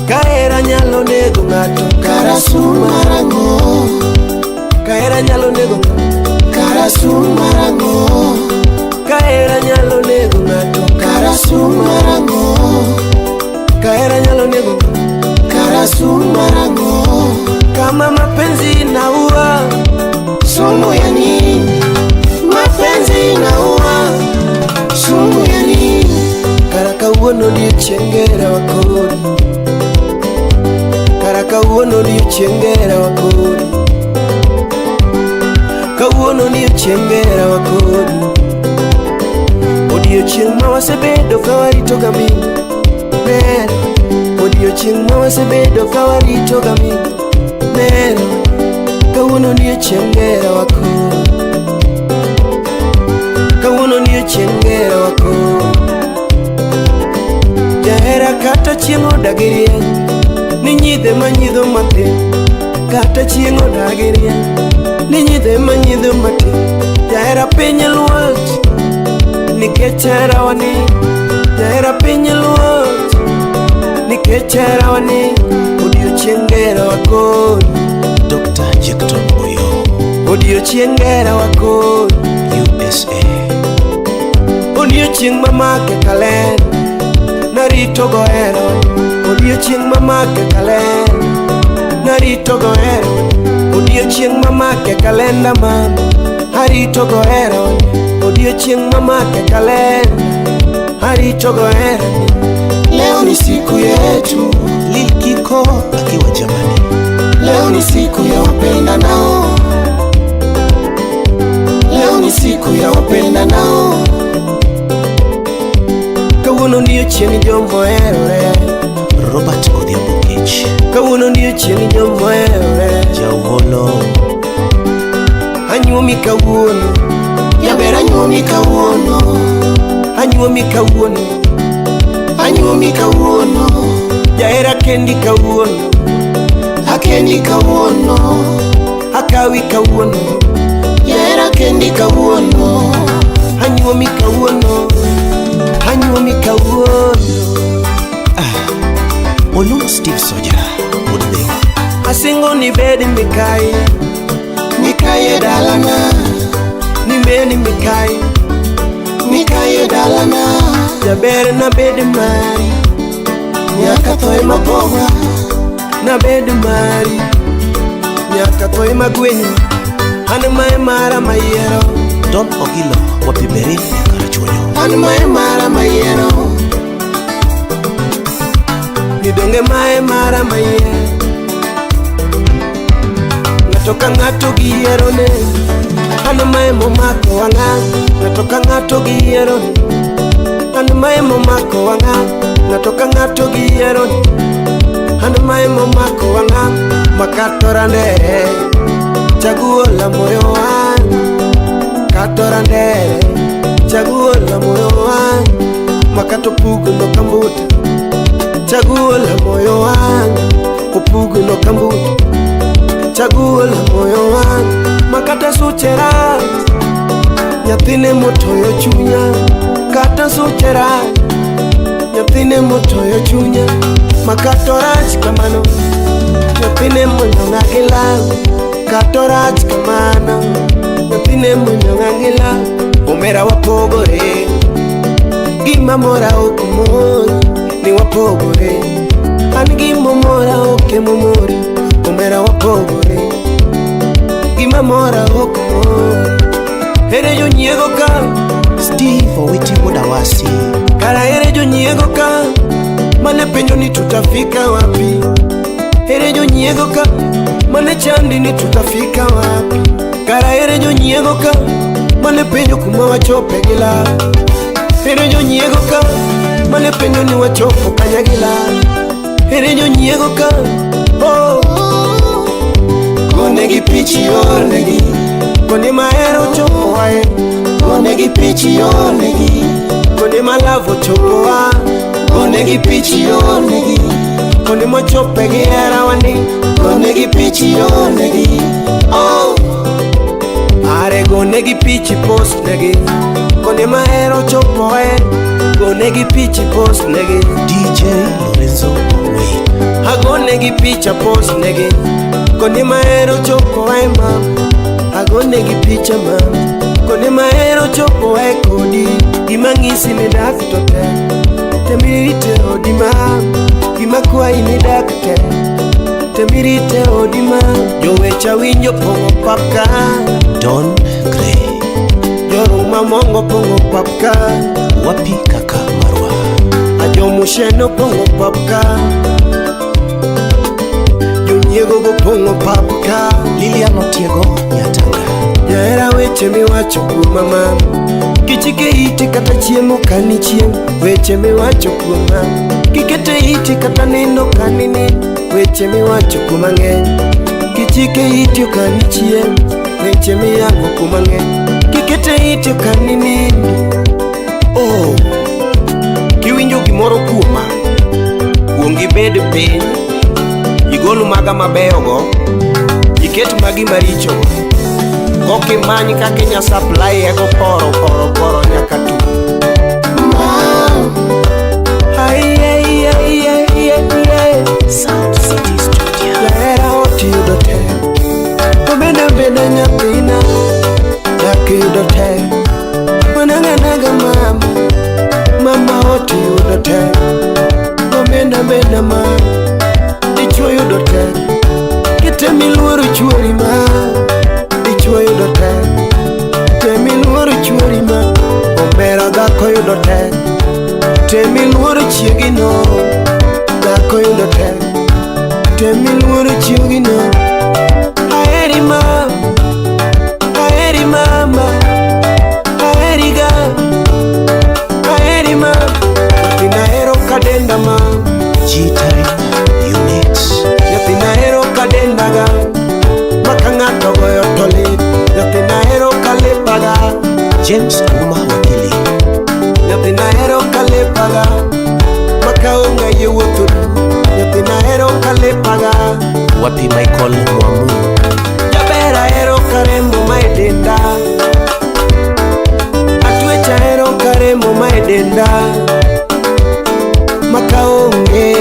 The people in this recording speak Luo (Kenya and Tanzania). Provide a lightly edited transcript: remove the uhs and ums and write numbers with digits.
Kahera nyalo nego ng'ato. Kara sum marang'o? Kahera nyalo nego ng'ato. Kara sum marang'o? Kahera nyalo nego ng'ato. Kara sum marang'o? Kahera nyalo nego ng'ato. Kara sum marang'o? Kama mapenzi inaua, Sumu ya nini? Mapenzi inaua, sumu ya nini? Kara kawuono odiochieng' herawa kodi. Kara kawuono odiochieng' herawa kodi. Kawuono odiochieng' herawa kodi. Odiochieng' ma wasebedo ka warito gaming'a. Ber. Odiochieng' ma wasebedo ka warito gaming'a. Ber. Kawuono odiochieng' herawa kodi. Kawuono odiochieng' herawa kodi. Jahera kata chieng' odagi rieny, ni nyidhe manyidho matin. Kata chieng' odagi rieny, ni nyidhe manyidho matin. Jahera piny luoch, nikech herawa ni. Jahera piny luoch, nikech herawa ni. Odiochieng' herawa kodi. Dr. Jecton Oyo, Odiochieng' herawa kodi. USA. Odiochieng' mamake kaler, narito go hero. Odiochieng' mamake kaler, narito go hero. Odiochieng' mamake kalenda mama, arito go hero. Odiochieng' mamake kaler, arito go hero. Leo ni siku yetu, Lil Kiko akiwa Germany. Leo ni siku ya wapendanao, leo ni siku ya wapendanao. Kawuono odiochieng' jomoherore. Robert Odhiambo Kech, Kawuono odiochieng' jomoherore. Jauholo. Anyuomi kawuono. Jaber, anyuomi kawuono. Anyuomi kawuono. Anyuomi kawuono. Jahera, kendi kawuono. Akendi kawuono. Akawi kawuono. Jahera, kendi kawuono. Anyuomi kawuono, anyuomi kawuono. Olum Steve Soja, wuod Dhewa. Asingo ni bed mikai. Mikaye dalana. Ni bed mikai. Mikaye dalana. Jaber, nabed mari. Nyaka tho ema pogwa. Nabed mari nyaka tho ema gwenyo. An mae mara mayiero. Don Ogilo Wapiberi Karachuonyo. An mae mara mayiero. Nidonge mae mara mayiero. Ng'ato ka ng'ato gi yierone. An mae momako wang'a. Ng'ato ka ng'ato gi yierone. An mae momako wang'a. Ng'ato ka ng'ato gi yierone. An mae momako wang'a. Makato randere, chaguo la moyo wangu. Kato randere, chaguo la moyo wangu. Makato pugno kambuta, chaguo la moyo wangu. Opugno kambuta, chaguo la moyo wangu. Makata suche rach, nyathine motoyo chunya. Kata suche rach, nyathine motoyo chunya. Makato rach kamano, nyathine monyong'a gi law. Kato rach kamano, nyathine monyong'a gi law. Omera, wapogore. Gima mora ok mori, ni wapogore. An gimomora ok emomori. Omera, wapogore. Gima mora ok mori. Ere jonyiego ka? Steve Owiti wuod Awasi. Kara ere jonyiego ka mane penjo ni tutafika wapi? Ere jonyiego ka mane chandi ni tutafika wapi? Kara ere jonyiego ka mane penjo kuma wachope gi lal? Ere jonyiego ka mane penjo ni wachopo kanya gi lal? Ere jonyiego ka? Oh. Gonegi pichi ornegi. Kuonde mahero chopo wae. Gonegi pichi ornegi. Kuonde ma love ochopo wa. Gonegi pichi ornegi. Kuonde mochope gi hera wani. Gonegi pichi ornegi. Oh. Are gonegi pichi post negi. Kuonde mahero chopo e. Gonegi pichi post negi. DJ Lorenzo Wayne. Agonegi picha post negi. Koni mahero chopo ae mam, agonegi picha mam. Koni mahero chopo ae kodi, gima ng'isi ni dak to tek. Temirite odi mam, gima kwayi ni dak tek. Temirite odi mam, jowecha winjo pong'o pap ka. Don Gray. Joruma mongo pong'o pap ka. Wapi kaka marwa. Ajomusheno pong'o pap ka. Jonyiego go pong'o pap ka. Lilian Otiego Nyatanga. Jahera weche miwacho kuoma mama, kichike iti kata chiemo kanichiem. Weche miwacho kuoma, kikete iti kata nindo kaninind. Weche miwacho kuoma ng'eny, kichike iti okanichiem. Weche miyango kuoma ng'eny, kikete iti okaninindi. Oh, kiwinjo gimoro kuoma, kuong ibed piny, igol maga mabeyogo, iket magi marichogo. Kokimany kaka inya supply ego poro poro poro nyaka tu. Ai, ai, ai, ai, ai, ai. Sound City Studio. Jahera ot yudo tek, obeda beda nyathina, dak yudo tek. Wanang'anaga mama, mama ot yudo tek, obeda beda mama, dichuo yudo tek. Kitemiluoro chuori ma, dichuo yudo tek. Temiluoro chuori ma, omera dhako yudo tek. Temiluoro chiegino, dhako yudo tek. Temiluoro chiegino. Aheri mama, aheri mama, aheri ga, aheri mama. Nyathina hero kadenda mama, G-Time Unit. nyathina hero kadenda ga, maka ng'ato goyo to lit. Nyathina hero kalepaga, James Uma Wakili. nyathina hero kalepaga, maka onge yie wuotho. Nyathina hero kalepaga. Wapi Michael Mwamu. Jaber ahero karemo ma e denda. Atwech ahero karemo ma e denda. Maka onge.